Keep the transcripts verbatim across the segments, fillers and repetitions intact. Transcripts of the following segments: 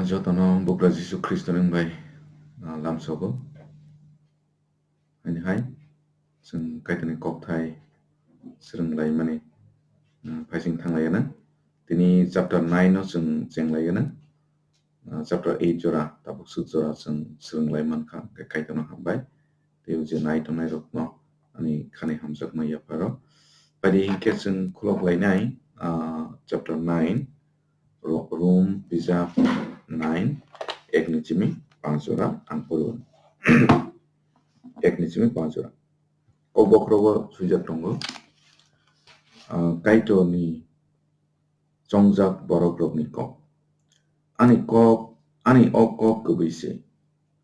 Jotono Bugra Jisu Khristo ni wng bai, ah, lamsogo. Haini hai, chwng Kaitorni kokthai swrwng laimani, ah, phaising thang lainang. Tini chapter nine no chwng cheng lainang. Ah, chapter eight jora, tabuk swk jora chwng swrwng lai mankha, hwnkhe Kaitorno hambai. Tei o je nai tongnai rokno ani khani hamjakma yapharo. Paidi hinkhe chwng khulok lainai, ah, chapter nine, Ro-, Rom bijap nine, ek ni simi panch jora ang poro. Ek ni simi panch jora. Kok bokhorogo swijak tongo, ah, Kaitorni chongjak borokrokni kok. Ani kok, ani o kok kwbwi se.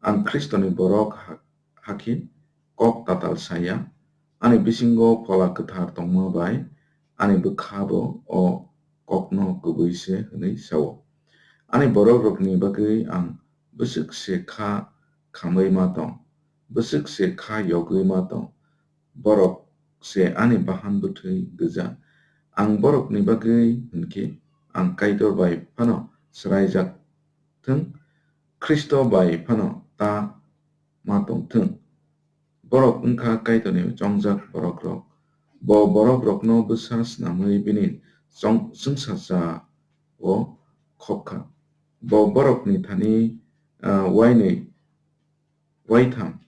Ang Khristoni borok ha-, hakhe kok tatal saya. Ani bisingo Phola Kwthar tongma bai ani bwkhabo o kokno kwbwi se hwnwi sao. Ani borokrokni bagwi ang bwswk se kha khamwi ma tong, bwswk se kha yogwi ma tong, borok se ani bahan bwthwi gwja. Ang borokni bagwi hwn khe ang Kaitor bai phano swraijak thung, Khristo bai phano ta ma tong thung. Borok wng kha Kaitorni chongjak borokrok. Bo borokrokno bwsa snamwi bini chong-, chwngsachao khok kha. Bo borokni thani, ah, uainwi uaitham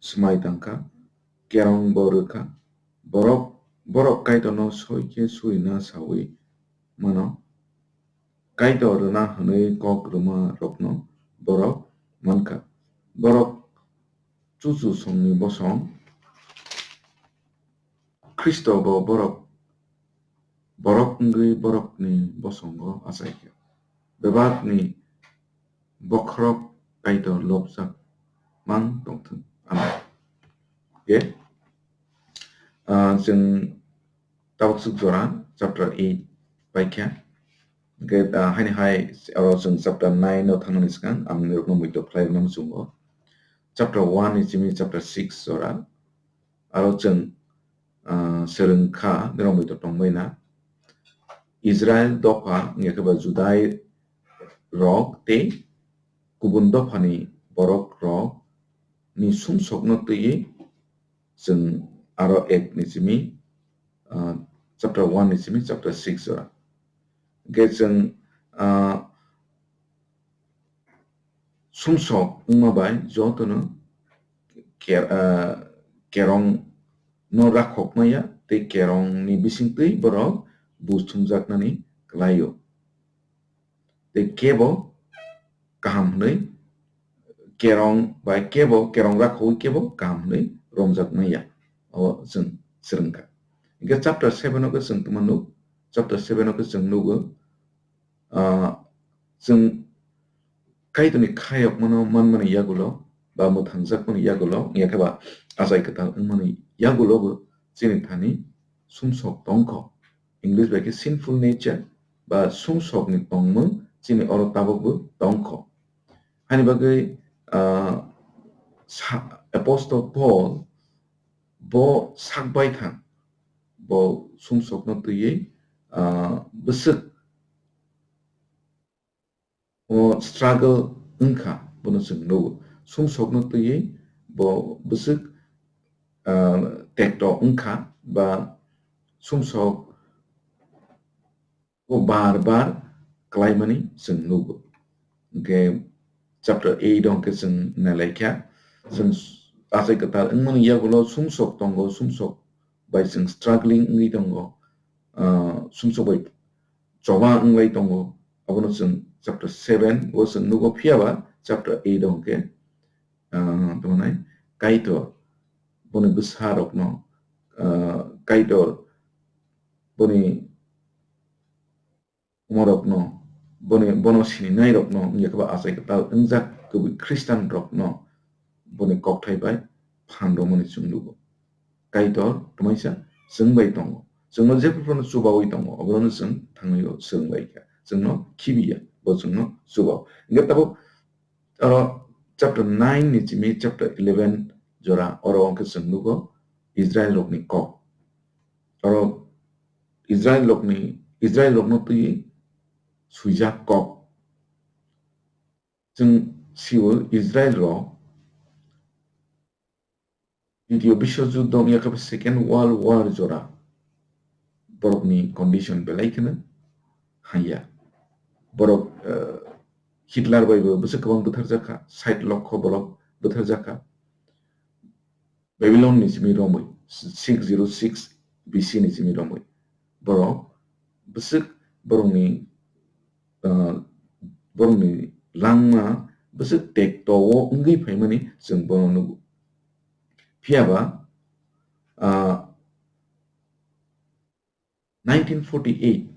swmai tang kha, kerong bo rw kha. Borok, borok Kaitorno soi khe surina saui mano. Kaitor rwna hwnwi kok rwma rokno borok man kha. Borok chuchu songni bosong Khristo bo borok, borok wngwi borokni bosongo achai kha. Bebakni bokhorok Kaitor lobjak mang tongthung. Amen. Ge, ah, chwng tabuk swk jora chapter eight paikha. Ge, ah, haini hai oro chwng chapter nine o thangnani swkang ang nirokno muitok khlai rwna muchungo. Chapter one ni simi chapter six jora. Aro chwng, ah, swrwng kha, norok muitok tongbaina. Israel dopha, wngya khe ba Judai rok tei kubun dophani borok rok ni sumsokno twiwi chwng aro ek ni simi, ah, chapter one ni simi chapter six jora. Hwnkhe chwng, ah, sumsok wngma bai jotono ker-, ah, kerong no rakhok maya tei kerong ni bising twi borok bus thumjaknani kwlaio. Tei kebo kaham hwnwi kerong bai kebo kerong rakhogwi kebo kaham hwnwi romjak maya. O chwng swrwng kha. Hwnkhe chapter seven o khe chwng tongma nuk, chapter seven o khe chwng nugo, ah, chwng Kaitorni khayokmano manmani yagulo ba mwthangjakmani yagulo, wngya khe ba achai kwtal wngmani yagulo bo chini thani sumsok tongkho. English bai khe sinful nature ba sumsokni tongmung chini oro tabukbo tongkho. Haini bagwi, ah, sa-, Apostle Paul bo sak baithang, bo sumsokno twiwi, ah, bwswk o struggle wngkha, bono chwng nugo. Sumsokno twiwi bo bwswk, ah, tekto wngkha ba sumsok o bar bar klaimani chwng nugo. Hwnkhe chapter eight o hwnkhe chwng nailaikha, chwng achai kwtal wngmani yagulo sumsok tongo, sumsok bai chwng struggling wngwi tongo, ah, sumsok bai choba wnglai tongo. Abono chwng chapter seven o chwng nugo, phiyaba chapter eight o hwnkhe, ah, tamo nai Kaitor boni bwsa rokno, ah, Kaitor boni omorokno, boni, bono sininairokno, wngya khe ba achai kwtal wngjak kwbwi Khristianrokno boni kokthai bai phan romani chwng nugo. Kaitor twmaisa chwng bai tongo. Chwngno jephru phano chubaui tongo, oborokno chwng thangwi o swrwng lai kha. Chwngno khibiya, bo chwngno chubao. Hwnkhe tabuk oro chapter nine ni simi chapter eleven jora, oro hwnkhe chwng nugo Israel rokni kok. Oro Israel rokni, Israel rokno twi swijak kok. Chwng sio Israel rok Ditiyo Biswajuddo wngya khe Second World War jora borokni condition belai kheno hamya. Borok, eh, Hitler bai bo bwswk kwbang bwtharjakha, sait lokho borok bwtharjakha. Babylon ni simi romwi, six zero six B C ni simi romwi. Borok bwswk borokni, ah, borokni langma bwswk tekto o wngwi phaimani chwng bono nugo. Phiyaba, ah, nineteen forty-eight,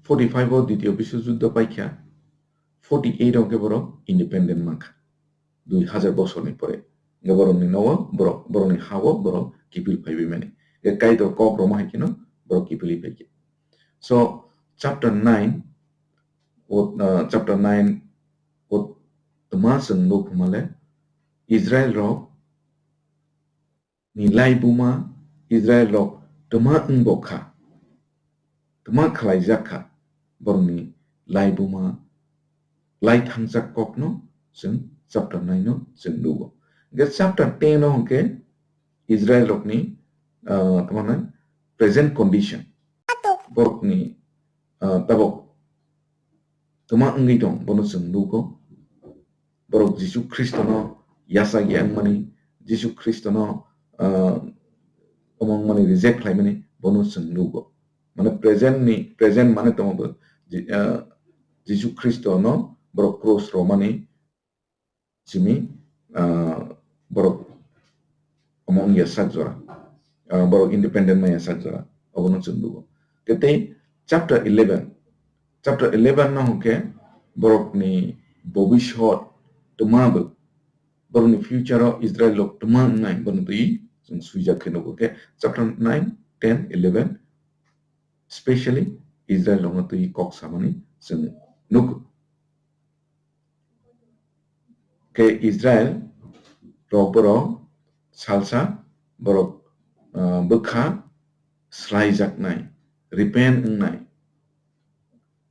forty-five o Ditiyo Biswajuddo paikha, forty-eight o hwnkhe borok independent mankha, dui hazar bosorni pore. Hwnkhe borokni nogo borok, borokni ha-o borok kiphil phaiwi mani. Hwnkhe Kaitor kok rwma hai kheno borok kiphilwi phaikha. So, chapter nine, o, uh, chapter nine o twma chwng nuk hwnmale, Israel rok ni laibuma Israel rok twma wngbo kha, twma khlaijak kha, borokni laibuma lai thangjak kokno chwng chapter nine o chwng nugo. Hwnkhe chapter ten o hwnkhe Israel rokni, ah, tamo hwnwi present condition, borokni, ah, tabok twma wngwi tong, bono chwng nugo. Borok Jisu Khristono yachak ya wngmani, Jisu Khristono, ah, omo wngmani reject khlaimani, bono chwng nugo. Mane present ni, present mane tongo bo, Ji-, ah, Jisu Khristono borok cross romani simi, ah, borok omo wngya sak jora, ah, borok independent maya sak jora, obono chwng nugo. Tei chapter eleven, chapter eleven no hwnkhe borokni bobisot twma bo, borokni future o Israel rok twma wngnai bono twi chwng swijak khe nugo. Khe chapter nine, ten, eleven specially Israel rokno twi kok samani chwng nugo. Khe Israel rok borok salsa borok, ah, bwkha slaijaknai, repent wngnai.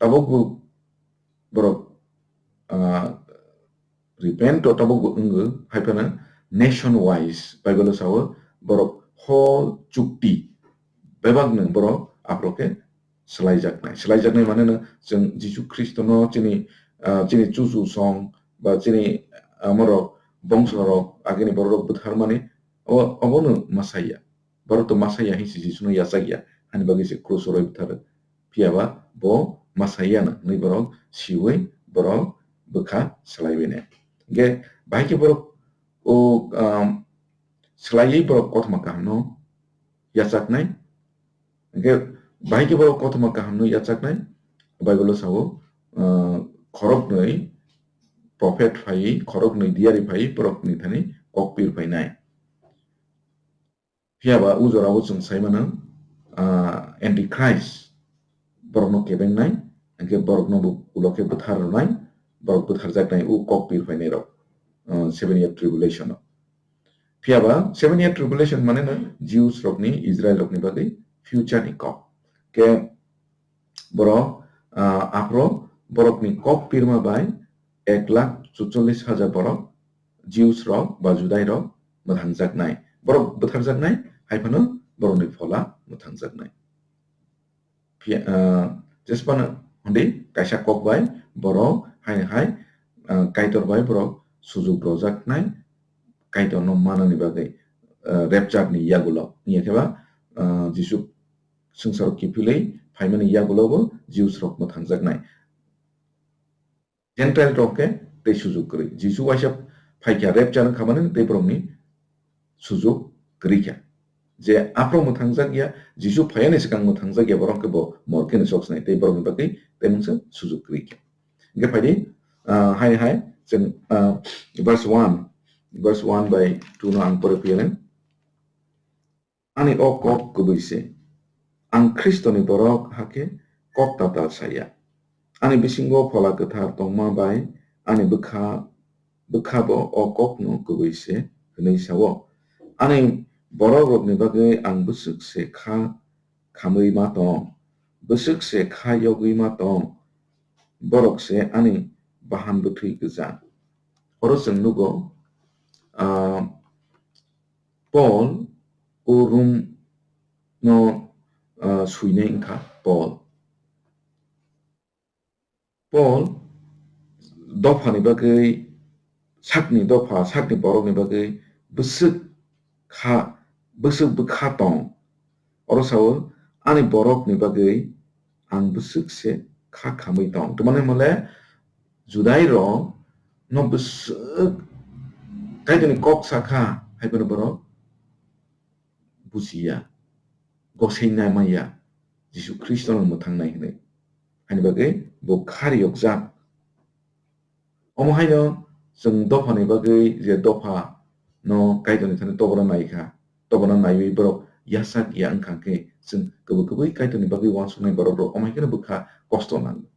Tabukbo borok, ah, repent to tabukbo wngo, hai phano nation wise Bible o sao borok whole chukti bebakno borok aphuru khe swlaijaknai. Swlaijaknai mane no chwng Jisu Khristono chini, ah, chini chuchu song ba chini, ah, amorok bongsorok agini bororok bwtharmani, o-, obono Messiah. Borok to Messiah hinwi se Jisuno yachak ya, hani bagwi se krus o rwi bwtharo. Phiyaba bo Messiah no hwnwi borok siwi borok bwkha swlaiwi nai. Hwnkhe bahai khe borok o, um, swlaiwi borok kothoma kahamno yachaknai. Hwnkhe bahai khe borok kothoma kahamno yachaknai. Bible o sao, uh, khoroknwi prophet phaiwi, khoroknwi diyari phaiwi borokni thani kok pir phainai. Phiyaba o jorao chwng sai mano, ah, Antichrist borokno kebengnai, hwnkhe borokno bo ulo khe bwthar rwnai, borok bwtharjaknai o kok pir phainai rok, ah, seven year tribulation o. Phiyaba seven year tribulation mane no Jews rokni, Israel rokni bagwi future ni kok. Khe borok, ah, aphro borokni kok pirma bai ek lakh chuchollis hajar borok Jews rok ba Judai rok mwthangjaknai. Borok bwtharjaknai, hai phano borokni phola mwthangjaknai. Phiya-, ah, jesphano hwnwi kaisa kok bai borok hai hai, ah, Kaitor bai borok sujuk rojaknai, Kaitorno manani bagwi, ah, rapture ni yagulo. Wngya khe ba, ah, Jisu swngcharo kiphilwi phaimani yagulo bo Jews rok mwthangjaknai. Gentile rok khe tei sujuk kwrwi. Jisu waisa phaikha rapture wngkha mani tei borokni sujuk kwrwi kha. Je aphro mwthangjak ya, Jisu phaiyani swkang mwthangjak ya borok khe bo morkheno sok sinai tei borokni bagwi tei mungsa sujuk kwrwi kha. Hwnkhe phaidi, ah, hai hai chwng, ah, verse one, verse one bai two no ang pore phiyalen. Ani o kok kwbwi se. Ang Khristoni borok hakhe kok tatal saya. Ani bisingo Phola Kwthar tongma bai ani bwkha, bwkha bo o kokno kwbwi se hwnwi sao. Ani borokrokni bagwi ang bwswk se kha khamwi ma tong, bwswk se kha yogwi ma tong, borok se ani bahan bwthwi gwja. Oro chwng nugo, ah, Paul o Rom no, ah, swinai wngkha Paul. Paul dophani bagwi, sakni dopha, sakni borokni bagwi bwswk kha, bwswk bwkha tong. Oro sao, "Ani borokni bagwi ang bwswk se kha khamwi tong." Tamani hwnmale Judai rok no bwswk Kaitorni kok sakha, hai phano borok bujiya, gosei naimaya, Jisu Khristono mwthangnai hwnwi. Haini bagwi bo kha riyokjak. Omo haino chwng dophani bagwi je dopha no Kaitorni thani tobona naikha, tobona naiwi borok yachak ya wngkha khe chwng kwbwi kwbwi Kaitorni bagwi uansuknai borok rok omo hai kheno bwkha kosto nango.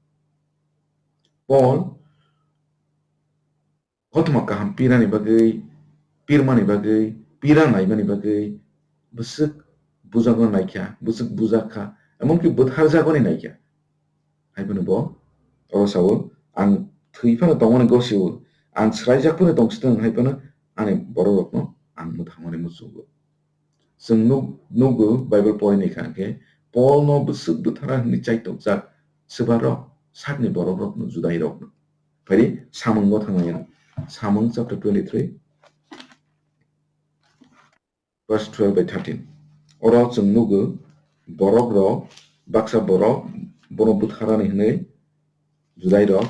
Paul kothoma kaham pirani bagwi, pirmani bagwi, pira naimani bagwi bwswk bujakna naikha, bwswk bujakha, emonki bwtharjagoni naikha. Hai phano bo oro sao, "Ang thwi phano tongmani gosio, ang swraijak phano tongsitwng, hai phano ani bororokno ang mwthangmani muchungo." Chwng nuk-, nugo Bible porinai kha khe, Paulno bwswk bwthara hwnwi chaitokjak swbarok, sakni borokrokno, Judairokno. Phaidi Samungo thanglaina. Samung chapter twenty-three, verse twelve by thirteen. Oro chwng nugo, borokrok, baksa borok bono bwtharani hwnwi Judairok,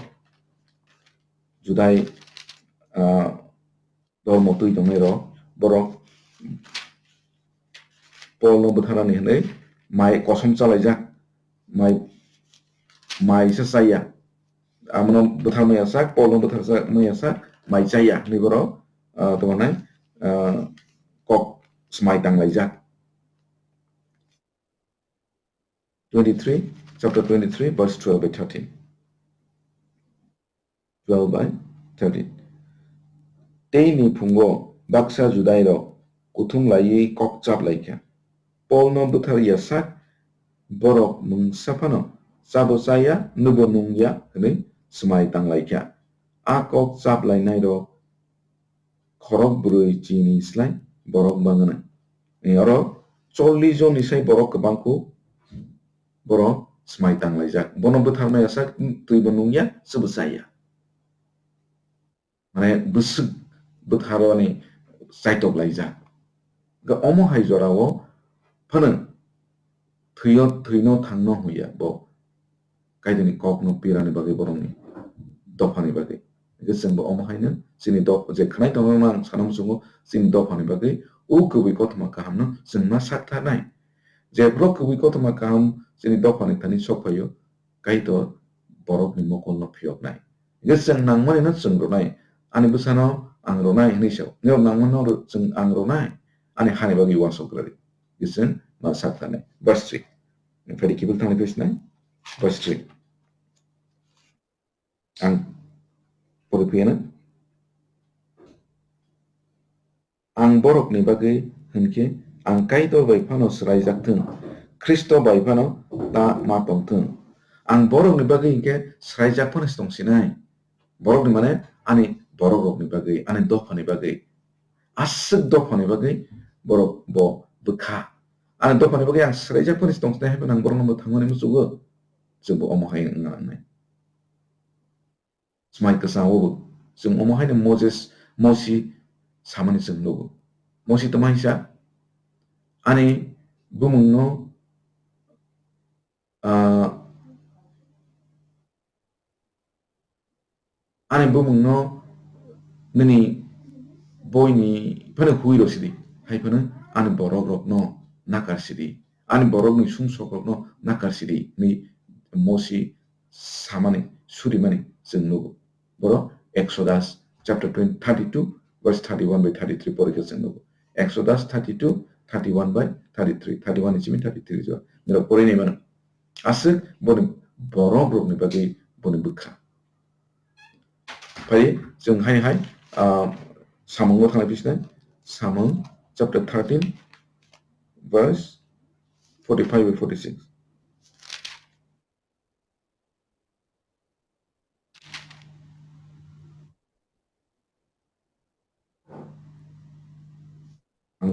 Judai, ah, dormo twi tongnairok, borok Paulno bwtharani hwnwi mai kosom chalaijak, mai, mai se chaya. Amono bwtharmaya sak, Paulno bwtharmaya sak, mai chaya hwnwi borok, ah, tongmani, ah, kok swmai tanglaijak. Twenty-three, chapter twenty-three, verse twelve by thirteen. Twelve by thirteen. Teini phungo baksa Judairok kuthum laiwi kok chap laikha. Paulno bwthar ya sak, borok mungsa phano chabo chaya, nubo nung ya hwnwi swmai tang laikha. A kok chap lainairok khorok bwrwi chini slai borok bangwna. Ni oro chollish jonni sai borok kwbangkuk borok swmai tang laijak. Bono bwtharmaya sak, twibo nung ya, chwbo chaya. Mane bwswk bwtharoni chaitok laijak. Ga omo hai jorao phano thwio, thwino thangno hwnya bo Kaitorni kokno pirani bagwi borokni dophani bagwi. Hwnkhe chwngbo omo haino chini doph-, je khwnai tongnai ang sana muchungo chini dophani bagwi o kwbwi kothoma kahamno chwng ma sak tharnai. Jephru kwbwi kothoma kaham chini dophani thani sok phaio, Kaitor borokni mokolno phiyoknai. Hwnkhe chwng nangmanino chwng rwnai, ani bwsano ang rwnai hwnwi sao. Norok nangmanino chwng ang rwnai, ani hani bagwi uansuk rwdi. Hwnkhe chwng ma sak tharnai. Verse three. Phai di kiphil thangwi phaisnai. Verse three. Ang pori phiyana. Ang borokni bagwi hwnkhe ang Kaitor bai phano swraijak thung, Khristo bai phano ta ma tong thung. Ang borokni bagwi hwnkhe swraijak phano se tong sinai. Borokni mane ani borokrokni bagwi, ani dophani bagwi. Aswk dophani bagwi borok bo bwkha. Ani dophani bagwi ang swraijak phano se tong sinai, hai phano ang borokno mwthangmani muchungo. Chwngbo omo hai wngna nangnai. Swmai kwchangwo bo chwng omo haino Moses, Mosi samani chwng nugo. Mosi tongma hwnsa, ani bumungno, ah, ani bumungno nini boini phano hui rw sidi, hai phano ani borokrokno nakar sidi, ani borokni sumsokrokno nakar sidi, hwnwi Mosi samani, surimani chwng nugo. Boro Exodus chapter twenty, thirty-two, verse thirty-one by thirty-three porikhe chwng nugo. Exodus thirty-two, thirty-one by thirty-three, thirty-one ni simi thirty-three jo. Nirok porinai mano. Aswk boni borokrokni bagwi boni bwkha. Phai chwng hai hai, ah, Samungo thangwi phisnai. Samung chapter thirteen, verse forty-five by forty-six.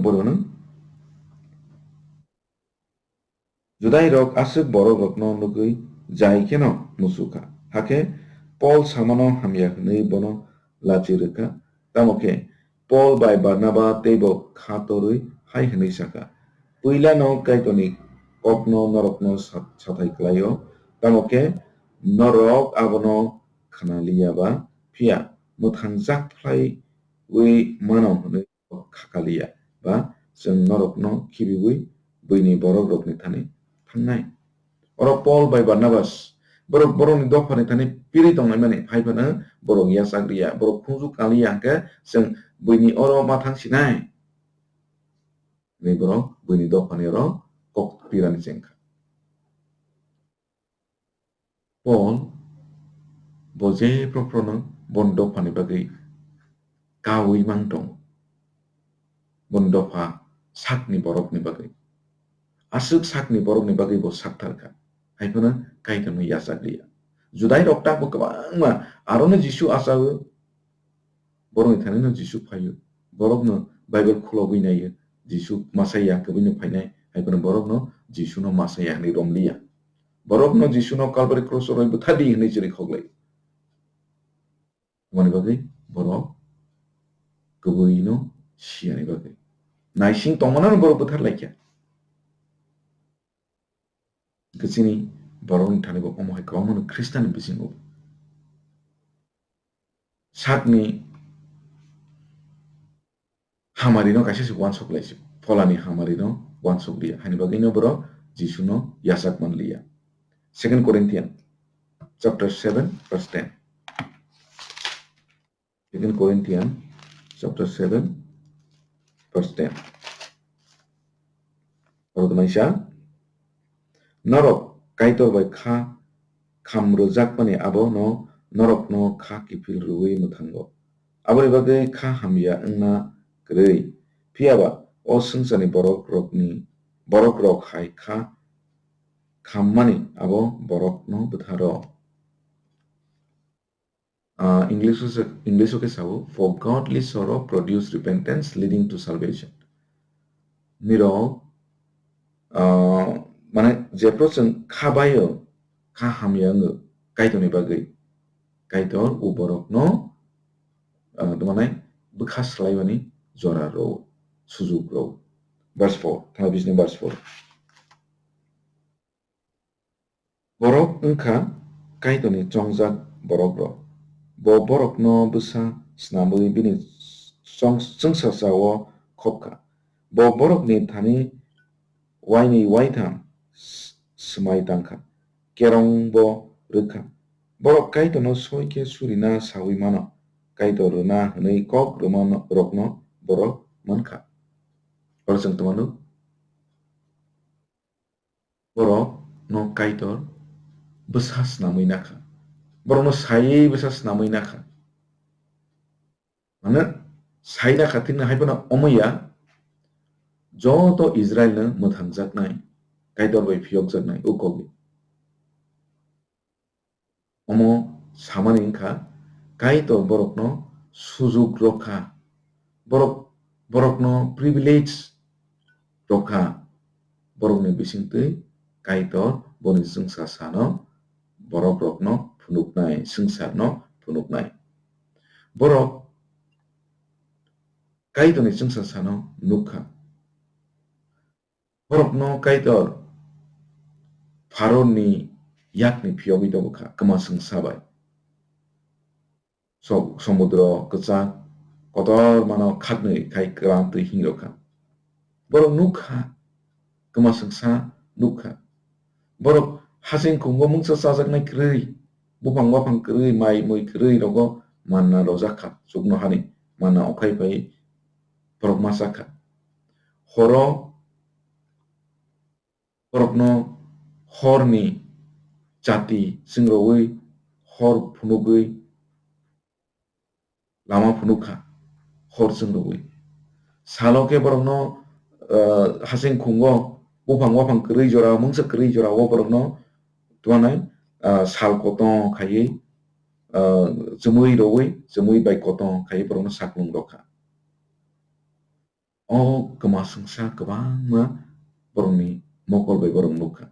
Borokno Judairok aswk borokrokno nugwi jai kheno muchukha. Hakhe Pol samano hamya hwnwi bono lachi rwkha. Tamo khe Pol bai Barnaba teibo kha torwi hai hwnwi sakha, "Puilano Kaitorni kokno norokno sa-, sathai klai-o, tamo khe norok abono khna liya ba, phiya mwthangjak phlaiwi mano hwnwi khakaliya ba chwng norokno khibiwi buini borokrokni thani thangnai." Oro Pol bai Barnabas borok borokni dophani thani piri tonglaimani, hai phano borok yachak riya, borok khunju kaliya hwnkhe chwng buini oro ma thang sinai hwnwi borok buini dophani oro kok pirani chengkha. Pol bo je phuru phuru no boni dophani bagwi kaui mang tongo. Boni dopha sakni borokni bagwi. Aswk sakni borokni bagwi bo sakthar kha. Hai phano Kaitorno yachak liya. Judairok takbo kwbangma arono Jisu achago. Borokni thani no Jisu phaio. Borokno Bible khulogwi naio. Jisu Messiah kwbwino phainai. Hai phano borokno Jisuno Messiah hwnwi romliya. Borokno Jisuno Calvary cross-o rwi bwthardi hwnwi chwrwi khoklai. Tamoni bagwi borok kwbwino siyani bagwi. Naising tongmano borok bwthar laikha. Hwnkhe chini borokni thani bo omo hai kwbangmano Khristanni bisingo sakni hamarino kaisa se uansuk lai se, pholani hamarino uansuk liya. Haini bagwino borok Jisuno yachak man liya. Second Corinthian chapter seven verse ten. Second Corinthian chapter seven verse ten. Oro tongmani sa, "Norok Kaitor bai kha kham rwjakmani abono norokno kha kiphil rwui mwthango. Aboni bagwi kha hamya wngna kwrwi. Phiya ba o swngcharni borokrokni, borokrok hai kha khammani abo borokno bwtharo." Ah, English o se, English o khe sao, "For godly sorrow produce repentance leading to salvation." Nirok, ah, mane, jephru chwng kha baio, kha hamya wngo Kaitorni bagwi, Kaitor o borokno, ah, tamo nai bwkha swlaimani jora rw, sujuk rw. Verse four, thana bisini verse four. Borok wngkha Kaitorni chongjak borokrok. Bo borokno bwsa snamwi bini chong-, chwngsasao khopkha. Bo borokni thani wainwi waitham s-, swmai tangkha, kerongbo rwkha. Borok Kaitorno soi khe surina saui mano, Kaitor rwna hwnwi kok rwma rokno borok mankha. Oro chwng tongmano. Borokno Kaitor bwsa snamwi nakha. Borokno saiwi bwsa snamwi nakha. Mane, sai nakha, thikno hai phano omoya joto Israelno mwthangjaknai, Kaitor bai phiyokjaknai, o kok. Omo samani wngkha, Kaitor borokno sujuk rwkha, borok, borokno privilege rwkha, borokni bisingtwi Kaitor boni chwngsasano borokrokno phunuknai, swngcharno phunuknai. Borok Kaitorni chwngsasano nukha. Borokno Kaitor Pharaoni yakni phiyogwi tongkha, kwma swngsa bai. So-, somudro kwchak kotormano khaknwi khai kwrwngtwi hingrokha. Borok nukha, kwma swngsa nukha. Borok hasing khungo mungsa chajaknai kwrwi, buphang baphang kwrwi, mai mui kwrwi rogo manna rojakha, chuknohani manna okhai phai borok ma chakha. Horo borokno horni chati chwngrogwi hor phunugwi lama phunukha, hor chwngrogwi. Salo khe borokno, ah, hasing khungo buphang baphang kwrwi jora, mungsa kwrwi jora o borokno twanai, ah, sal kotong khaiwi, ah, chumui rogwi, chumui bai kotong khaiwi borokno saklung rokha. O kwma swngsa kwbangma borokni mokol bai borok nukha.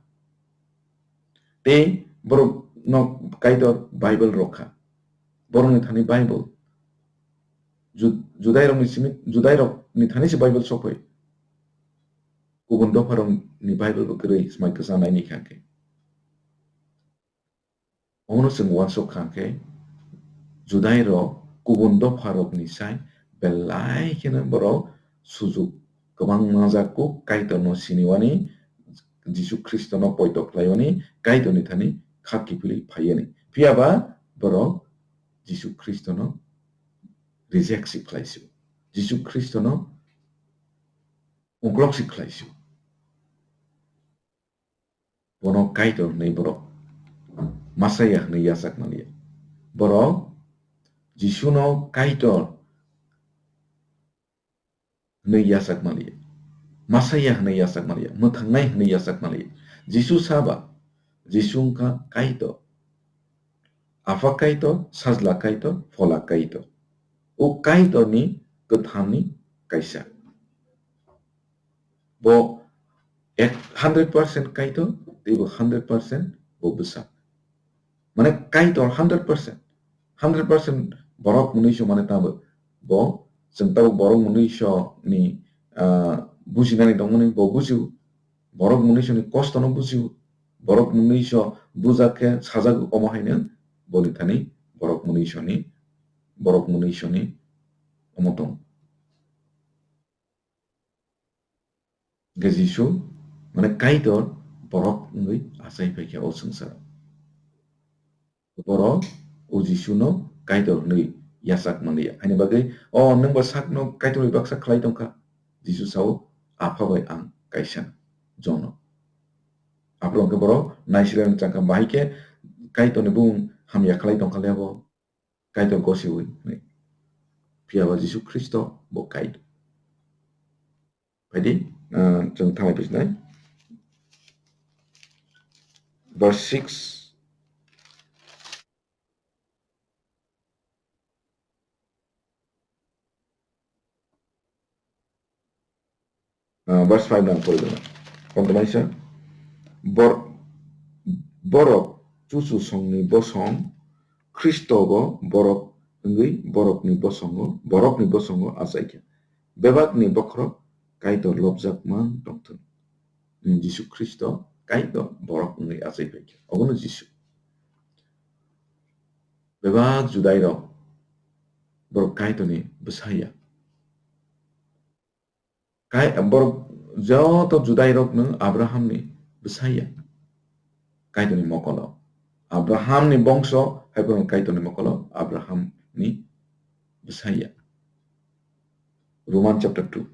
Tei borokno Kaitor Bible rwkha. Borokni thani Bible. Ju-, Judairokni simi, Judairokni thani se Bible sokphai. Kubun dopharokni Bible bo kwrwi swmai kwchang naini kha khe. Omono chwng uansuk kha khe, Judairok kubun dopharokni sai belai kheno borok sujuk kwbang mangjak kuk Kaitorno siniwani, Jisu Khristono poito khlaiwani, Kaitorni thani kha kiphilwi phaiyani. Phiya ba borok Jisu Khristono reject si khlai si. Jisu Khristono uklok si khlai si. Bono Kaitor hwnwi borok Masaya hwnwi yachak manliya. Borok Jisuno Kaitor hwnwi yachak manliya. Masaya hwnwi yachak manliya. Mwthangnai hwnwi yachak manliya. Jisu saba, Jisu wngkha Kaitor. Apha Kaitor, Sajla Kaitor, Phola Kaitor. O Kaitorni kwthamni kaisa. Bo ek, hundred percent Kaitor, tei bo hundred percent bo bwsa. Mane Kaitor hundred percent. Hundred percent borok mwnwi so mane tamo. Bo, chwng tabuk borok mwnwi so ni, ah, bujinani tongmani bo bujio. Borok mwnwi so ni kosto no bujio. Borok mwnwi so bujak khe sajak omo haino boni thani borok mwnwi so ni, borok mwnwi so ni omo tong. Hwnkhe Jisu, mane Kaitor borok wngwi achai phaikha o swngcharo. Borok o Jisuno Kaitor hwnwi yachak manliya. Haini bagwi, o nwng bo sakno Kaitor bai baksa khlai tongkha. Jisu sao, Apha bai ang kaisa, Jono. Aphuru hwnkhe borok naisirani changkha, bahai khe Kaitorni bumung hamya khlai tongkha le bo. Kaitor gosiwi hwnwi. Phiya ba Jisu Khristo bo Kaitor. Phaidi, ah, chwng thanglai phisnai. Verse six. Ah, verse five nang pori dona. Kontwmaisa, bor-, borok chuchu songni bosong, Khristo bo borok wngwi borokni bosongo, borokni bosongo achaikha. Bebakni bokhorok Kaitor lobjakma tongthung. Jisu Khristo Kaitor borok wngwi achai phaikha. Obono Jisu. Bebak Judairok borok Kaitorni bwsa ya. Kai-, borok joto Judairokno Abrahamni bwsa ya. Kaitorni mokolo. Abrahamni bongso, hai phano Kaitorni mokolo Abrahamni bwsa ya. Roman chapter two,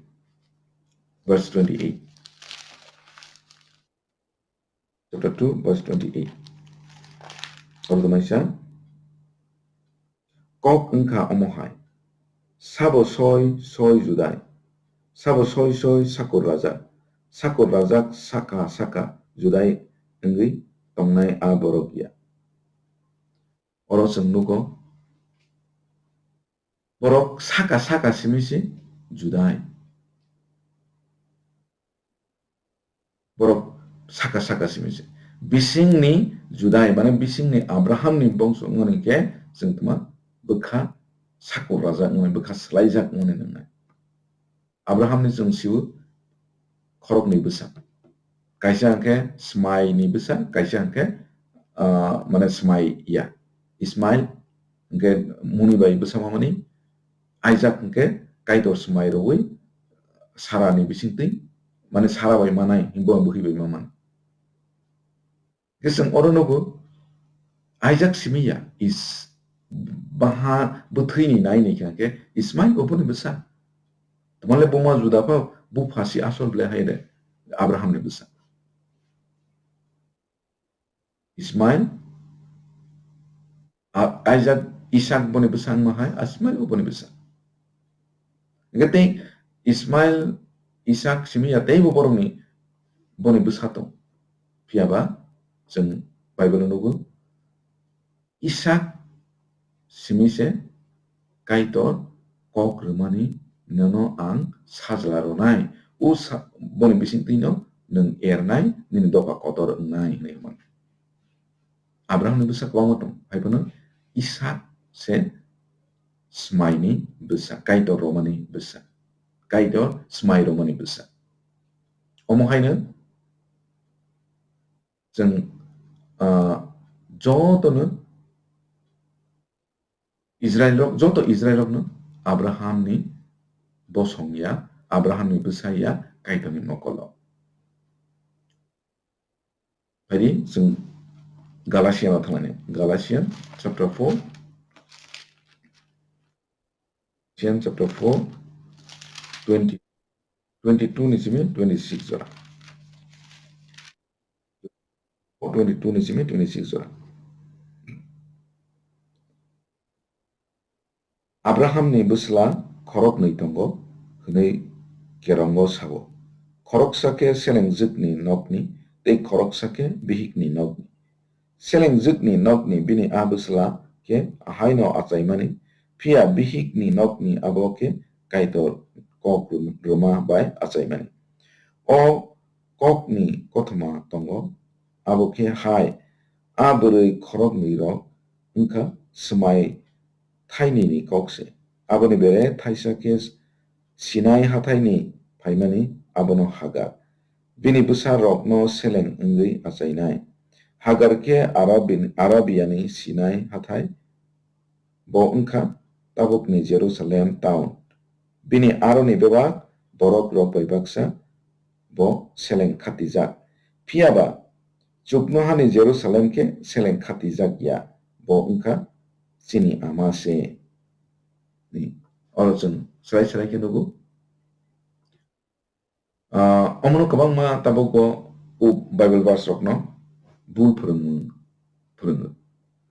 verse twenty-eight. Chapter two, verse twenty-eight. Oro tongnaisa kok wngkha omo hai, sabo soi soi Judai, sabo soi soi sakur rajak, sakur rajak saka saka Judai wngwi tongnai a borok ya. Oro chwng nugo, borok saka saka simi se Judai. Borok saka saka simi se. Bisingni Judai, mane bisingni Abrahamni bongso wngmani khe chwng tma bwkha sakur rajak wngmani, bwkha swlaijak wngmani nwngnai. Abrahamni chwng sio khoroknwi bwsa. Kaisa hwnkhe Smaini bwsa, kaisa hwnkhe, ah, mane Smai ya. Ismail hwnkhe muni bai bwsa mamani, Isaac hwnkhe Kaitor Smai rwui Sarani bisingtwi, mane Sara bai manai, himbo bwrwi bai mamani. Hwnkhe chwng oro nugo, Isaac simi ya, is, baha bwthwini nai ni kha khe Ismail bo boni bwsa. Tamale buma Juda pha bupha si asol ble hai de Abraham ni bwsa. Ismail, a-, Isaac, Isaac boni bwsa wngma hai, Ismail bo boni bwsa. Hwnkhe tei Ismail, Isaac simi ya teibo borokni boni bwsa tong. Phiya ba chwng Bible-o nugo, Isaac simi se Kaitor kok rwmani nono ang sajla rwnai, o sa-, boni bisingtwino nwng ernai, nini dopha kotor wngnai," hwnwi hwnmano. Abrahamni bwsa kwbangma tong, hai phano Isak se smaini bwsa, Kaitor romani bwsa, Kaitor smai romani bwsa. Omo haino chwng, ah, jotono Israilrok, joto Israilrokno Abrahamni bosong ya, Abrahamni bwsa ya, Kaitorni mokolo. Phaidi chwng Galatia no thanglaini. Galatian chapter four. Galatian chapter four, twenty, twenty-two ni simi twenty-six jora. Twenty-two ni simi twenty-six jora. Abrahamni bwsla khoroknwi tongo, hwnwi kerongo sao. Khoroksa khe selengjwkni nokni, tei khoroksa khe bihikni nokni. Selengjwkni nokni bini a bwsla khe ahaino achaimani, phiya bihikni nokni abo khe Kaitor kok rwma bai achaimani. O kokni kothoma tongo, abo khe hai, a bwrwi khoroknwi rok wngkha swmai thainwini kok se. Aboni bere thaisa khe Sinai hathaini phaimani, abono Hagar. Bini bwsa rokno seleng wngwi achainai. Hagar khe Arabi-, Arabiani Sinai hathai, bo wngkha tabukni Jerusalem town. Bini aroni bebak borok rok bai baksa bo seleng khatijak. Phiya ba chuknohani Jerusalem khe seleng khatijak ya, bo wngkha chini ama se. Ni, oro chwng srai srai khe nugo. Ah, omono kwbangma tabukbo o Bible verse rokno bul phwrwngmung phwrwngo.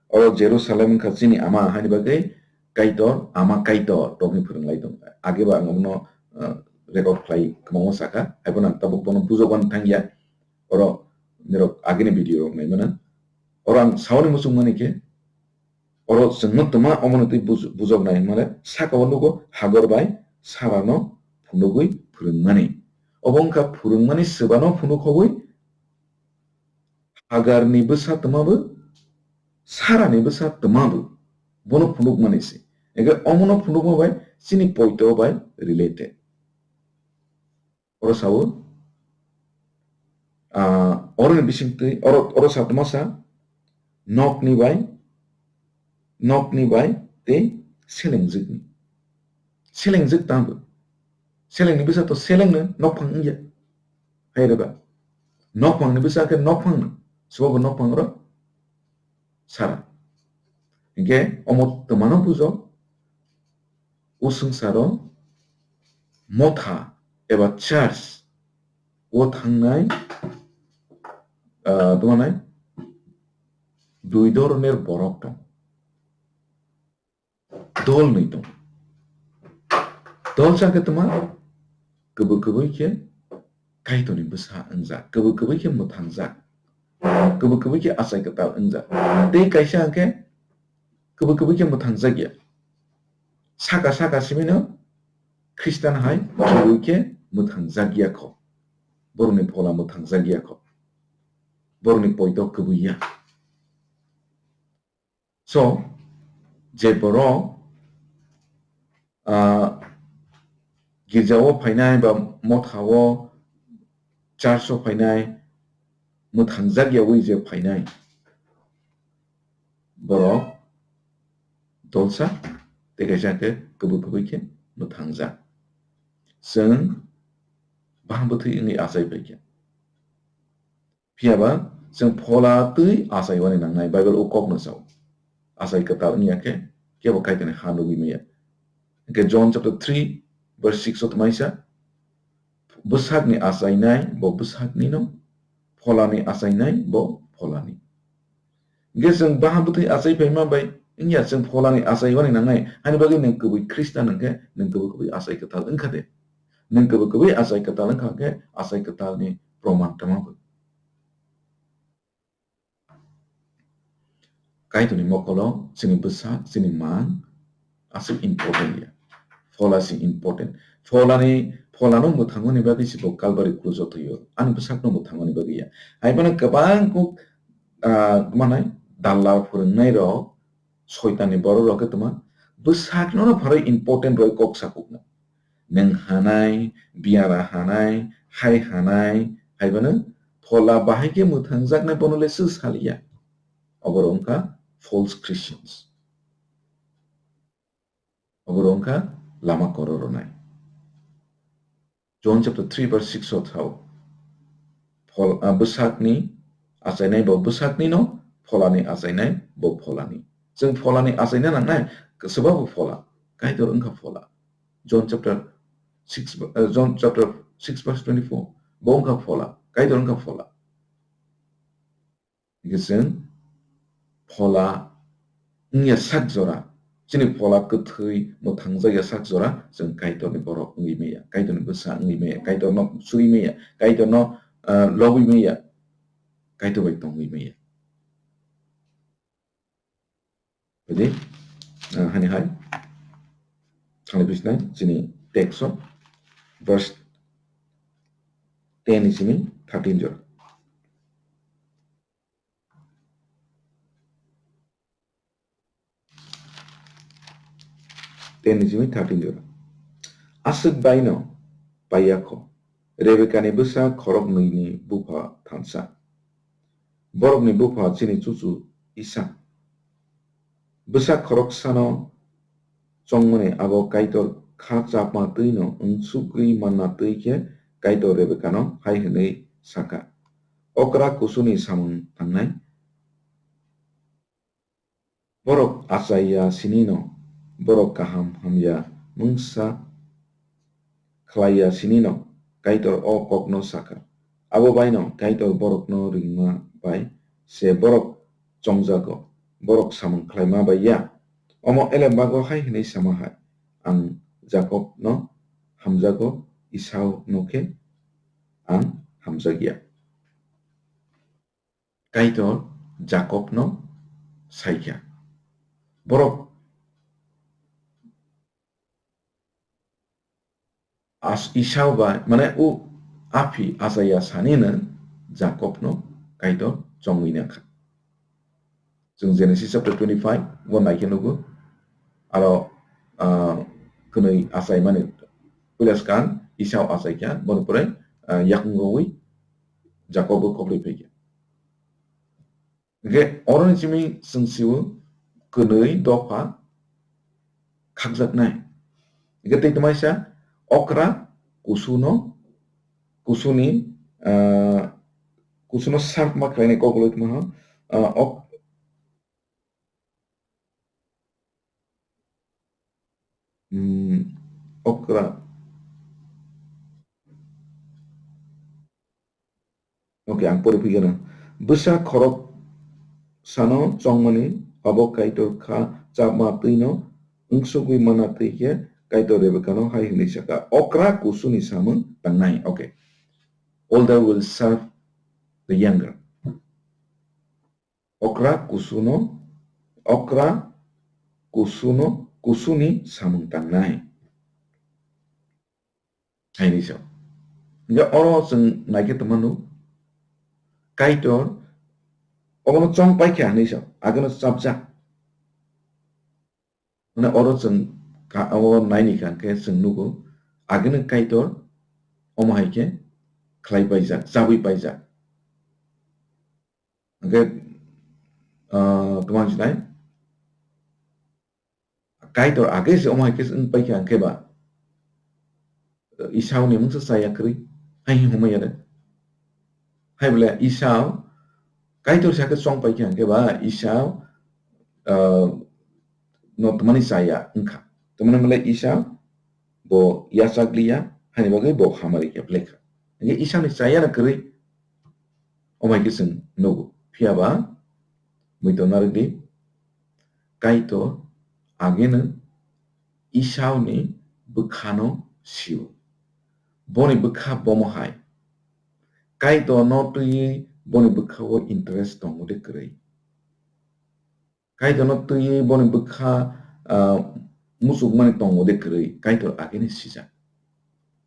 Oro Jerusalem wngkha chini ama haini bagwi Kaitor, ama Kaitor rokni phwrwnglai tong. Age ba ang omono, ah, record khlai kwbangma sakha, haiphano ang tabuk bono bujokna thangya. Oro nirok agini video rok naimano. Oro ang saoni muchungmani khe, oro chwngno twma omono twi buj-, bujoknai hwnmale saka o nugo Hagor bai Sarano phunugwi phwrwngmani. Obo wngkha phwrwngmani swbano phunuk hogwi Hagarni bwsa twmabo, Sarani bwsa twmabo bono phunukmani se. Ege omono phunukma bai chini poito bai related. Oro sao, ah, oroni bisingtwi, oro, oro satma sa, nokni bai, nokni bai tei selengjwkni. Selengjwk tamo. Selengni bwsa to selengno nokphang wngya. Hai reba. Nokphangni bwsa khe nokphangno. Sobo nokphang oro Sara. Hinkhe omo twmano bujo, o swngcharo motha eba church o thangnai, ah, tongmani dui dhoroner borok tong. Dol nwi tong. Dol sa khe tongma, kwbwi kwbwi khe Kaitorni bwsa wngjak, kwbwi kwbwi khe mwthangjak, kwbwi kwbwi khe achai kwtal wngjak. Tei kaisa hwnkhe kwbwi kwbwi khe mwthangjak ya. Saka saka simino Khristan hai kwbwi khe mwthangjak ya kho. Borokni phola mwthangjak ya kho. Borokni poito kwbwi ya. So, je borok, ah, girjao phainai ba mothao, church-o phainai, mwthangjak yaui je phainai, borok dolsa tei kaisa khe kwbwi kwbwi khe mwthangjak. Chwng baham bwthwi wngwi achai phaikha. Phiya ba chwng phola twi achai wani nangnai, Bible o kokno sao. Achai kwtal wngya khe kebo Kaitorni ha nugwi maya. Hwnkhe John chapter three verse six o tongmani sa, bwsakni achainai bo bwsaknino, pholani achainai bo pholani. Hwnkhe chwng baham bwthwi achai phaima bai wngya, chwng pholani achai wani nangnai, haini bagwi nwng kwbwi Khristan hwnkhe nwng kwbwi kwbwi achai kwtal wngkha de. Nwng kwbwi kwbwi achai kwtal wngkha khe achai kwtalni proman tongma bo. Kaitorni mokolo chini bwsa, chini mang aswk important ya. Phola si important. Pholani, pholano mwthangmani bagwi si bo Kalbari kruso thwio. Ani bwsakno mwthangmani bagwi ya. Hai phano kwbang kuk, ah, manai dalla phwrwngnai rok, soitanni borok rok khe tongma bwsakno no pharwi important rwi kok sakukna. Nwng hanai, biyara hanai, hai hanai, hai phano phola bahai khe mwthangjaknai bono le sw saliya. Obo rok wngkha false Christians. Obo rok wngkha lama koro rwnai. John chapter three verse six o thao. Phol-, ah, bwsakni achainai bo bwsakni no, pholani achainai bo pholani. Chwng pholani achaina nangnai, swba bo phola. Kaitor wngkha phola. John chapter six, ah, John chapter six verse twenty-four. Bo wngkha phola. Kaitor wngkha phola. Hingke chwng phola wngya sak jora, chini phola kwthwi mwthangjak ya sak jora, chwng Kaitorni borok wngwi maya, Kaitorni bwsa wngwi maya, Kaitorno sui maya, Kaitorno, ah, lobwi maya, Kaitor bai tongwi maya. Jadi, ah, hani hai. Thangni bisnai chini text o verse ten ni simi thirteen jora. Ten ni simi thirteen jora. Aswk baino paiyakho. Rebekani bwsa khoroknwini bupha thansa. Borokni bupha chini chuchu Isak. Bwsa khoroksano chongmani abo Kaitor kha chapma twino wngsugwi manna twi khe Kaitor Rebekano hai hwnwi saka, "Okra kusuni samung tangnai." Borok achaiya sinino, borok kaham hamya mungsa khlaiya sinino Kaitor o kokno saka. Abo baino Kaitor borokno ringma bai se borok chongjago, borok samung khlaima bai ya. Omo elembago hai hwnwi sama hai, "Ang Jakobno hamjago, Esauno khe ang hamjakya." Kaitor Jakobno saikha. Borok as-, Esau bai, mane, o aphi achaiya sanino Jakobno Kaitor chongwi nangkha. Chwng Genesis chapter twenty-five bo naikhe nugo. Aro, ah, kwnwi achaimani puila swkang Esau achaikha, boni pore, ah, yakung rowi Jakob bo koklwi phaikha. Hingke oroni simi chwng sio kwnwi dopha khakjaknai. Hingke tei tongmaisa okra kusuno, kusuni, ah, kusuno serve ma khlainai kokloi tongma, ah, ok-, hmm, okra. Okay, ang pori phigano. Bwsa khorok sano chongmani abo Kaitor kha chapma twino wngsugwi mana twi khe Kaitor Rebekano hai hwnwi saka, "Okra kusuni samung tangnai." Okay. Older will serve the younger. Okra kusuno, okra kusuno, kusuni samung tangnai. Haini sa. Hingke oro chwng naikhe tongmano, Kaitor obono chong paikha hinwi sa, ageno chapjak. Mane oro chwng ka-, o naini kha hingke chwng nugo, ageno Kaitor omo hai khe khlai paijak, chabwi paijak. Hingke, ah, tongma sinai? Kaitor age se omo hai khe wng paikha hingke ba, Esau ni mungsa chaya kwrwi, hai hwnwi hwnmaya de. Hai bole Esau, Kaitor sa khe chong paikha hingke ba, Esau, ah, no tongmani chaya wngkha. Tongmani bole Esau, bo yachak liya, hani bagwi bo hamari khe phlekha. Hingke Esau ni chaya no kwrwi, omo hai khe chwng nugo. Phiya ba, muitor narwk di, Kaitor ageno Esau ni bwkhano sio. Boni bwkha bomo hai. Kaitor no twiwi boni bwkha o interest tongo de kwrwi. Kaitorno twiwi boni bwkha, ah, muchukmani tongo de kwrwi, Kaitor ageni sijak.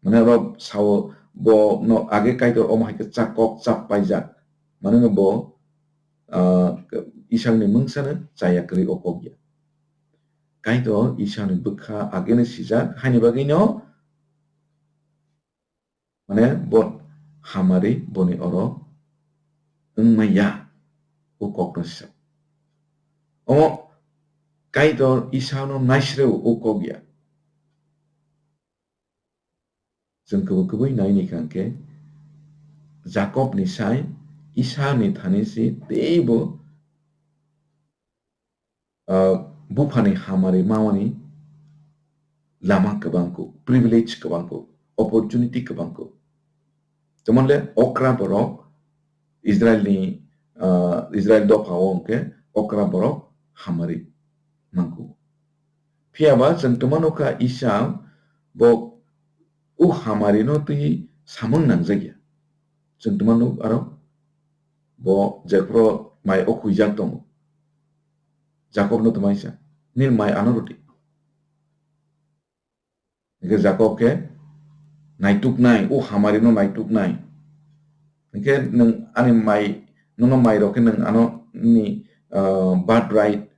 Mane oro sao bo no age Kaitor omo hai khe chak kok chap paijak. Mane no bo, ah, Isakni mungsano chaya kwrwi o kok ya. Kaitor Isakni bwkha ageni sijak, haini bagwi no mane bo hamari boni oro wngmaya o kokno sijak. Omo Kaitor Isakno naisreo o kok ya. Chwng kwbwi kwbwi naini kha hwnkhe Jakobni sai Isakni thani se teibo, ah, buphani hamari mawani lama kwbang kho, privilege kwbang kho, opportunity kwbang kho. Jemon le okra borok Israelni, ah, Israel dopha o hwnkhe okra borok hamari mangkuk. Phiya ba chwng twma nukha Isak bo o hamari no twi samung nangjak ya. Chwng twma nuk aro bo jephru mai o khuijak tongo. Jakob no twma Isak, "Nini mai ano rwdi." Hingke Jakob khe naituknai, o hamari no naituknai. Hingke nwng ani mai, nono mai rok khe nwng ano ni, ah, birthright,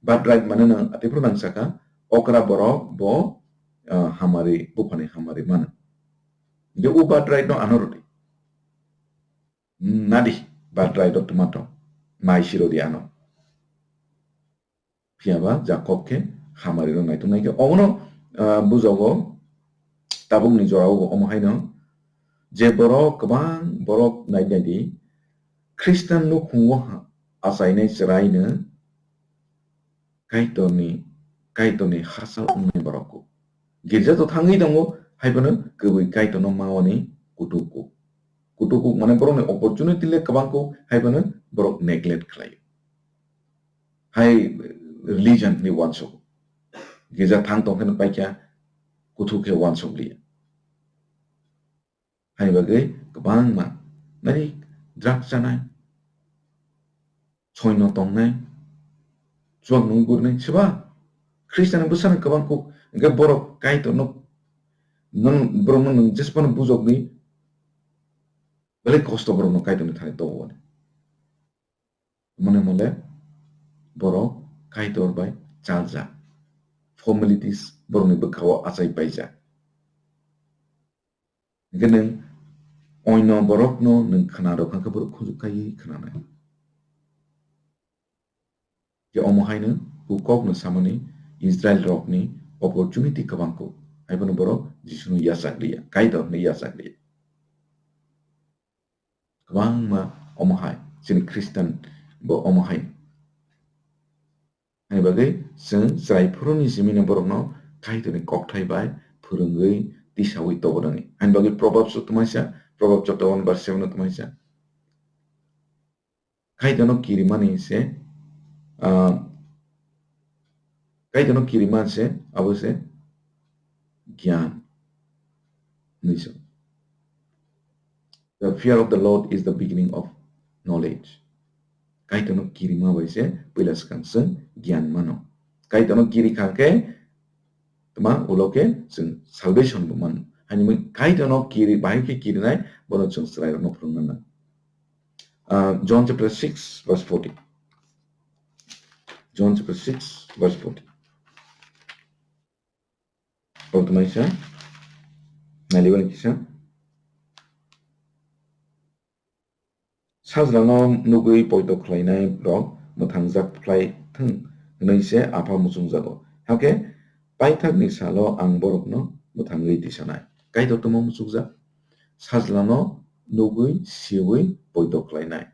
birthright mane nwng atiphuru nang saka, okra borok bo, ah, hamari, buphani hamari mano. Hingke o birthright no ano rwdi. Nadi, birthright o twma tong, mai si rwdi ano. Phiya ba Jakob khe hamari rok naituk nai khe. Omono, ah, bujogo tabukni jora o bo omo haino je borok kwbang borok nai nai di Khristan nukhungo ha-, achainai chwraino Kaitorni, Kaitorni hachal wngnai borok kuk. Girja to thangwi tongo, hai phano kwbwi Kaitorno mawani kutuk kuk. Kutuk kuk mane borokni opportunity le kwbang kuk, hai phano borok neglect khlaio. Hai religion ni uansuk. Girja thang tong khe paikha kuthuk khe uansuk liya. Hai bagwi kwbangma nai drug chanai, soino tongnai, chuak nung gurnai, seba Khristian bwsano kwbang kuk, hingke borok Kaitorno, nang borokno nung jesphano bujokdi, belai kosto borokno Kaitorni thani tongwani. Mone mole borok Kaitor bai chaljak, formalities borokni bwkhao achai paijak. Hingke nwng oino borokno nwng khna rw kha khe borok khujuk kaiwi khnanai. Je omo haino o kokno samani Israel rokni opportunity kwbang kuk. Hai phano borok Jisuno yachak liya, Kaitor hwnwi yachak liya. Kwbangma omo hai, chini Khristan bo omo hai. Ani bagwi chwng chwrai phuruni simino borokno Kaitorni kokthai bai phwrwngwi tisawi tobo nangni. Ani bagwi Proverbs o twmaisa, Proverbs chapter one verse seven o twmaisa. Kaitorno kirimani se, ah, Kaitorno kirima se, abo se giyan. Hinwi sa. The fear of the Lord is the beginning of knowledge. Kaitorno kirima bai se puila swkang chwng giyan mano. Kaitorno kiri kha khe tma ulo khe chwng salvation bo mano. Hani mui Kaitorno kiri, bahai khe kirinai bono chwng chwrairokno phwrwngna nang. Ah, John chapter six verse forty. John chapter six verse forty. Koktwmaisa, nailibani kisa. Sajlano nugwi poito khlainai rok mwthangjak phlai thung hwnwi se Apha muchungjago. Hakhe paithakni salo ang borokno mwthangwi tisanai. Kaitor tamo muchukjak? Sajlano nugwi, siwi poito khlainai.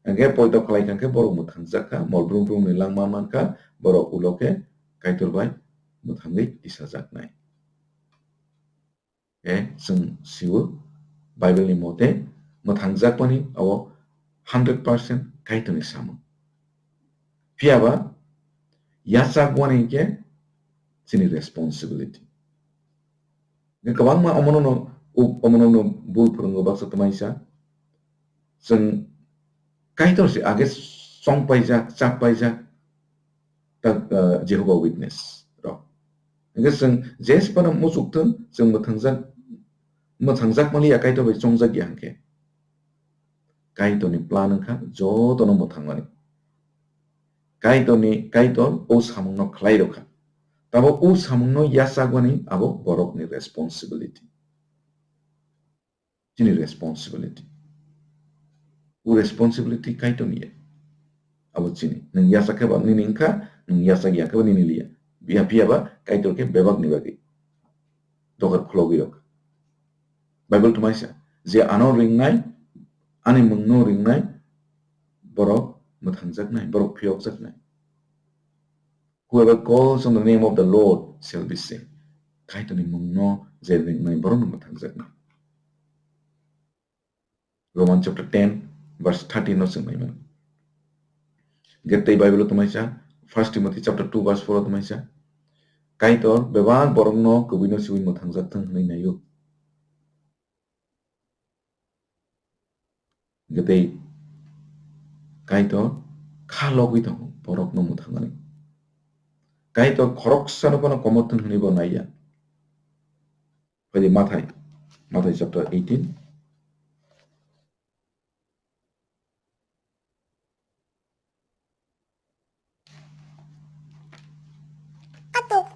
Hingkhe poito khlai kha khe borok mwthangjak kha, mol brum brumni langma man kha, borok ulo khe Kaitor bai mwthangwi tisajaknai. E, chwng sio, Bible ni mote, mwthangjakmani abo hundred percent Kaitorni samung. Phiya ba, yachakwani hinkhe chini responsibility. Hingkhe kwbangma omono no, u-, omono no bul phwrwngo baksa twmaisa. Chwng Kaitor se age chongpaijak, chappaijak, ta, ah, Jehovah Witness rok. Hwnkhe chwng jesphano muchuk thung, chwng mwthangjak, mwthangjak manliya Kaitor bai chongjak ya hwnkhe. Kaitorni plan wngkha jotono mwthangmani. Kaitorni, Kaitor o samungno khlai rwkha. Tabo o samungno yachakmani abo borokni responsibility. Chini responsibility. O responsibility Kaitorni ya. Abo chini. Nwng yachak khe ba nini wngkha, nwng yachak ya khe ba nini liya. Phiya, phiya ba Kaitor khe bebakni bagwi dogar khulogwi rok. Bible twmaisa, je ano ringnai, ani mungno ringnai, borok mwthangjaknai, borok phiyokjaknai. Whoever calls on the name of the Lord shall be saved. Kaitorni mungno je ringnai, borokno mwthangjaknai. Roman chapter ten, verse thirteen no chwng naimano. Hwnkhe tei Bible o twmaisa, First Timothy chapter two, verse four o twmaisa, Kaitor bebak borokno kwbwino siwi mwthangjak thung hwnwi naio. Hwnkhe tei Kaitor kha logwi tongo borokno mwthangnani. Kaitor khoroksano phano komor thung hwnwi bo naiya. Phaidi Mathai, Mathai chapter eighteen.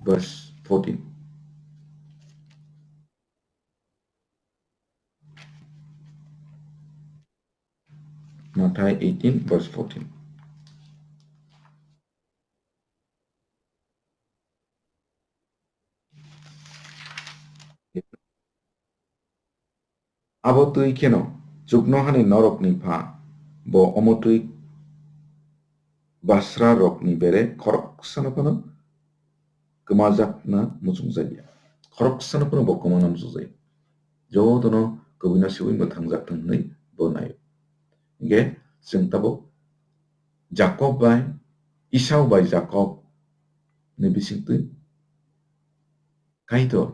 Verse fourteen. Mathai eighteen, verse fourteen. Abo twi kheno chuknohani norokni pha bo omo twi basrarokni bere khoroksano phano kwmajakna muchungjakya. Khoroksano phano bo kwmana muchungjakya. Jotono kwbwino siwi mwthangjak thung hwnwi bo naio. Hwnkhe chwng tabuk Jakob bai, Esau bai Jakob ni bisingtwi Kaitor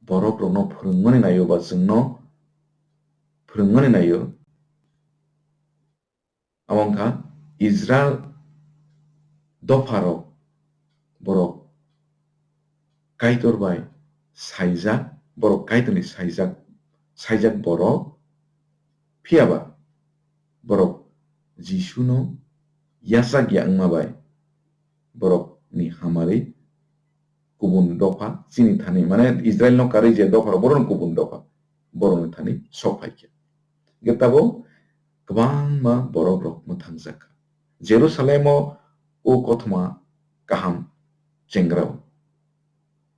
borok rokno phwrwngmani naio ba chwngno phwrwngmani naio. Abo wngkha Israel dopharok, borok Kaitor bai saijak, borok Kaitorni saijak, saijak borok, phiyaba borok Jisuno yachak ya wngma bai borokni hamari kubun dopha chini thani, mane Israel no karwi je dopha rok, borok no kubun dopha, borok ni thani sok phai khe. Hwnkhe tabuk kwbangma borok rok mwthangjakha. Jerusalem o o kothoma kaham chengra o.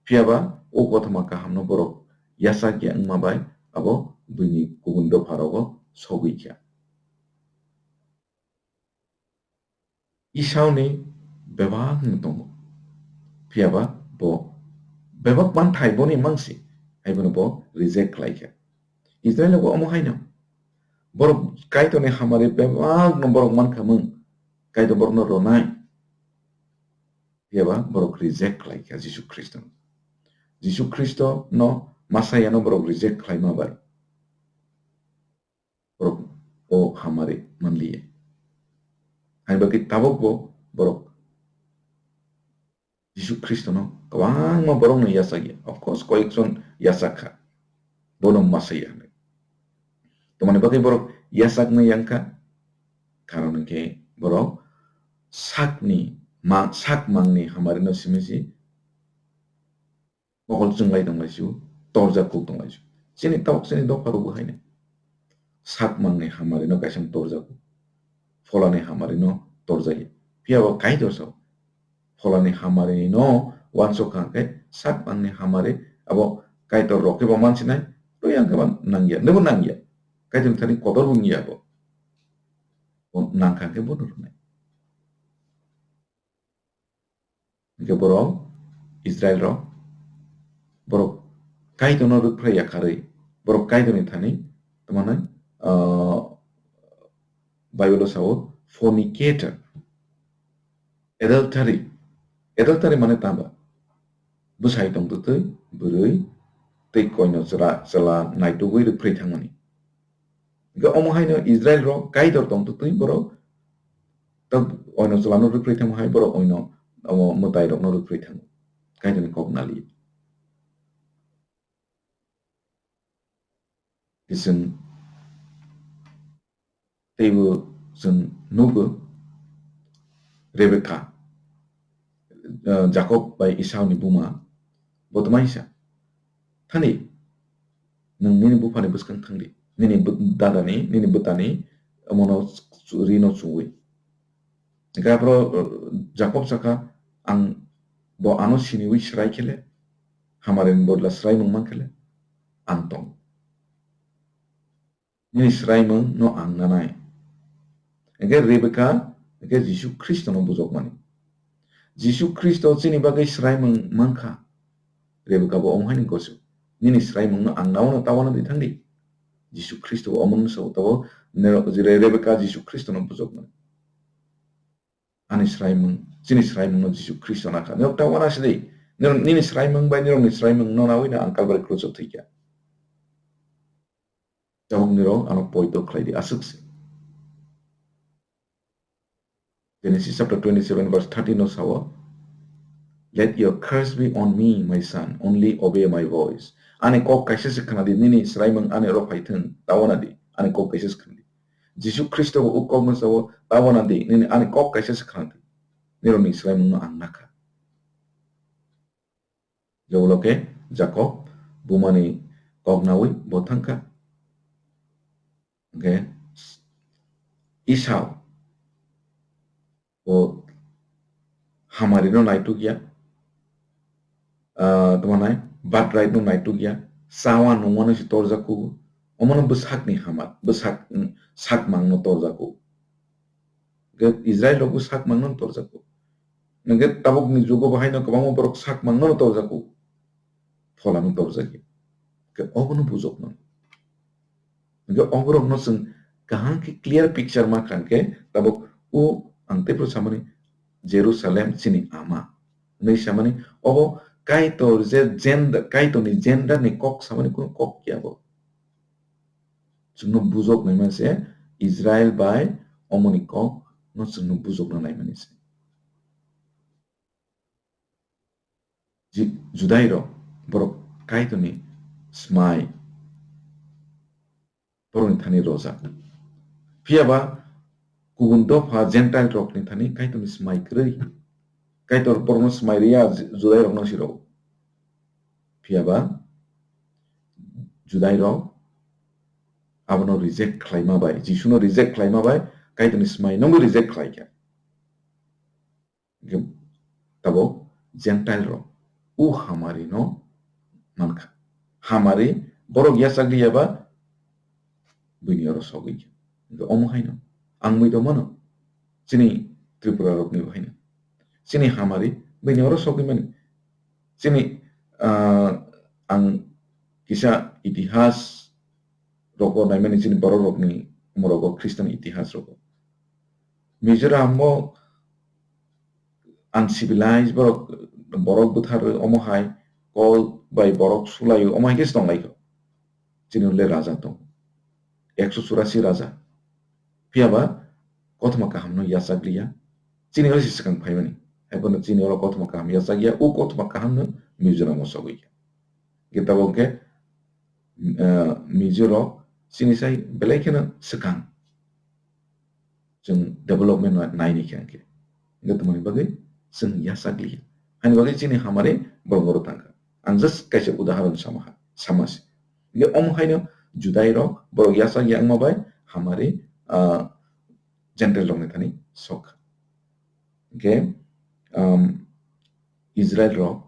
Phiyaba o kothoma kaham no borok yachak ya wngma bai abo buini kubun dopha rogo sogwi kha. Esau ni bebak no tongo. Phiyaba bo bebak manthai boni mangsi, hai bono bo reject khlai kha. Israel bo omo haino. Borok Kaitor ni hamari bebak no borok mankha mung. Kaitor borok no ronai. Phiyaba borok reject khlai kha Jisu Khristo no. Jisu Khristo no Messiah no borok reject khlai ma bai. Borok o hamari manliya. Hai bagwi tabuk bo borok Jisu Khristono kwbangma borokno yachakya. Of course, koyekjon yachak kha. Bono Messiah hinwi. Tamoni bagwi borok yachakna yang kha? Karon hinkhe borok sakni ma-, sak mangni hamarino simi si mokol chwnglai tonglaisio, torjak kuk tonglaisio. Chini tabuk chini dopha rok bo haino. Sak mangni hamarino kaisa torjago. Pholani hamarino torjaya. Phiyaba Kaitor sao. Pholani hamarino uansuk kha khe sak mangni hamari abo Kaitor rok khe bo mansinai, twi ang khe bo nangya, nabo nangya. Kaitorni thani kotor bo wngya bo. Bo nang kha khe bono rwnai. Hingke borok Israel rok, borok Kaitorno rwkphraiya karwi, borok Kaitorni thani, tamo hwnwi, ah, Bible o sao, fornicator, adultery, adultery mane tamo? Bwsai tongtwtwi bwrwi tei koino chwla, chwla naitugwi rwkphrwi thangmani. Hingke omo haino Israel rok Kaitor tongtwtwi borok ta oino chwlano rwkphrwi thango hai borok oino omo mwtai rokno rwkphrwi thango. Kaitorni kok naliya. Chwng teibo chwng nugo Rebeka, ah, Jakob bai Esau ni buma, bo tamaisa. Thani, nwng nini buphani bwskang thangdi, nini bw-, dadani, nini bwtani, omono chu-, rino chungwi. Hingkhe aphro, uh, Jakob sakha, "Ang bo ano siniwi swrai khe le, hamarini bodla swraimung man khe le, ang tong. Nini swraimung no ang nanai." Hingkhe Rebeka, hingkhe Jisu Khristo no bujokmani. Jisu Khristo chini bagwi swraimung mankha. Rebeka bo omo haino gosu. "Nini swraimung no ang naono tawana di thangdi." Jisu Khristo bo omo no sao, tabo Re-, Rebeka Jisu Khristo no bujokmani. Ani swraimung, chini swraimung no Jisu Khristo nakha. Norok ta wana sidi. Norok nini swraimung bai norokni swraimung no nawi no ang Kalbari krus o thwikha. Tabuk nirok ano poito khlai di aswk se. Genesis chapter twenty-seven verse thirteen no sao, "Let your curse be on me, my son, only obey my voice." Ani kok kaisa se khna di, nini swraimung ani oro phai thung, tawana di, ani kok kaisa se khna di. Jisu Khristo bo o kok no sao, tawana di, nini ani kok kaisa se khna di. Nirokni swraimung no ang nakha. Jewlo khe Jakob bumani kok nawi bo thangkha. Hingkhe Esau bo hamari no naitukya, ah, tamo nai, birthright no naitukya, chawa nungmano se torjak kugo, omono bwsakni hamar, bwsak, mm, sakmang no torjak kugo. Hingkhe Israel rok bwsakmang no torjak kugo. Hingkhe tabukni jugo bo haino kwbangma borok sakmang no torjak kugo. Pholano torjakya. Hingkhe obono bujokno. Hingkhe oborokno chwng kaham khe clear picture ma kha hingkhe tabuk o ang teiphuru samani Jerusalem chini ama hwnwi samani obo Kaitor je gender, Kaitorni gender ni kok samani kunu kok ya bo. Chwngno bujok naimani se Israel bai omoni kok no chwngno bujokna naimani se. Ji-, Judai rok borok Kaitorni smai borokni thani rojak. Phiya ba kubun dopha Gentile rokni thani Kaitorni smai kwrwi. Kaitor borokno smai rwya Ju-, Judai rokno si rw. Phiya ba Judai rok abono reject khlaima bai, Jisuno reject khlaima bai Kaitorni smai no bo reject khlai kha. Hingkhe tabuk Gentile rok o hamari no mankha. Hamari borok yachak liya ba buini oro sogwi kha. Hingkhe omo haino ang mui tongmano chini Tripura rokni bo haino. Chini hamari buini oro sogwi mani. Chini, ah, ang kisa itihas rogo naimani chini borok rokni omo rogo Christian itihas rogo. Mizoram o uncivilized borok, borok buthar omo hai kol bai borok sulai omo hai khe tong lai kho. Chini le raja tong. Ekso churasi raja. Phiya ba kothoma kaham no yachak liya. Chini oro se swkang phaimani. Hai phano chini oro kothoma kaham yachak ya. O kothoma kaham no Mizoram o sogwi kha. Hingkhe tabuk khe, ah, Mizo rok chini sai belai kheno swkang. Chwng development no naini khe hingkhe. Hingkhe tongmani bagwi chwng yachak liya. Haini bagwi chini hamari borok oro tangkha. Ang just kaisa udaharon sama ha, sama se. Hingkhe omo haino Judai rok borok yachak ya wngma bai hamari, ah, Gentile rokni thani sok kha. Hingkhe, um, Israel rok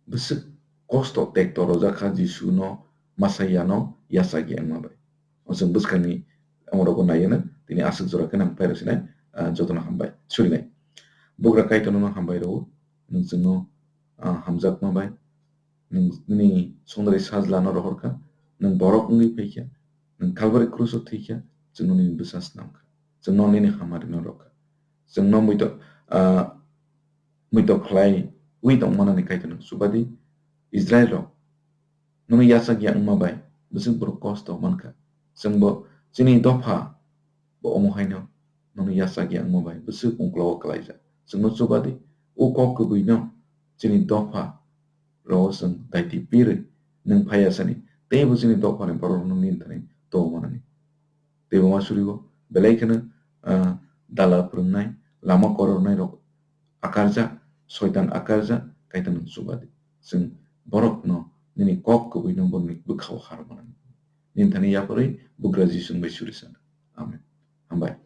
bwswk kosto tekto rojak kha Jisu no, Messiah no yachak ya wngma bai. O chwng bwskangni omo rogo naiya na, tini aswk jora khe nang phai rw sinai, ah, jotono hambai, surinai. Bugra Kaitor no hambai rw, nwng chwngno, ah, hamjakma bai, nwng nini songdari sajla no rohor kha, nwng borok wngwi phai kha, nwng Kalbari krus o thwi kha, chwngno nini bwsa snam kha, chwngno nini hamari no rw kha, chwngno muito, ah, muito khlai wi tong manani Kaitor no chuba di. Israel rok nono yachak ya wngma bai bwswk borok kosto man kha. Chwng bo chini dopha bo omo haino nono yachak ya wngma bai bwswk ungkla o kwlaijak. Chwngno chuba di, o kok kwbwi no chini dopha rogo chwng daiti pirwi nwng phaiya sani, teibo chini dophani borok rokno nini thani tongmanani. Teibo ma surigo, belai kheno, ah, dala phwrwngnai, lama korornai rok akarjak, soitan akarjak, Kaitor nwng chubadi. Chwng borokno nini kok kwbwino borokni bwkhao harmanani. Nini thani yapharwi bugra Jisu nwng bai suri sana. Amen. Hambai.